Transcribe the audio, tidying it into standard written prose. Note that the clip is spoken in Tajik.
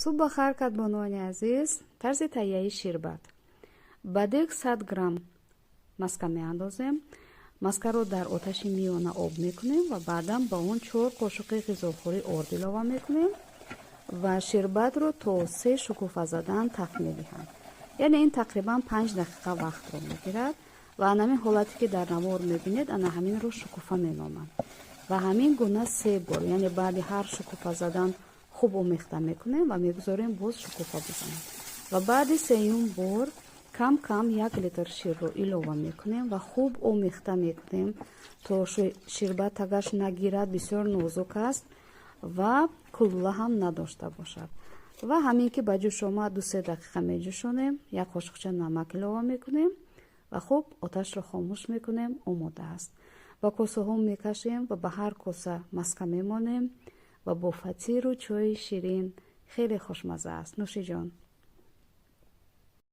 Субҳ бахайр, кадбонуони азиз! Тарзи таҳияи ширбат. Ба дег 100 грамм маска меандозем. Маскаро дар оташи миёна об мекунем ва баъдан ба он 4 қошуқи ғизохӯрӣ орд илова мекунем ва ширбатро то се шукуфа задан тафт медиҳам. Яъне ин тақрибан 5 дақиқа вақтро мегирад. Ва ана ҳамин ҳолате, ки дар навор мебинед, ана ҳаминро шукуфа меноманд. Ва ҳамин гуна се бор, яъне баъди ҳар шукуфа задан хуб омехта мекунем ва мегузорем, боз шукуфа бизанад. Ва баъди сеюм бор кам кам 1 литр ширро илова мекунем ва хуб омехта мекунем, то ширбат тагаш нагирад, бисёр нозук аст ва кулула ҳам надошта бошад. Ва ҳамин ки ба ҷӯш омад, 2-3 дақиқа меҷӯшонем, як қошуқча намак илова мекунем ва хуб оташро хомӯш мекунем. Омода аст. Ба косаҳо мекашем ва ба ҳар коса маска мемонем ва бо фатиру чойи ширин хеле хушмаза аст. Нӯшиҷон.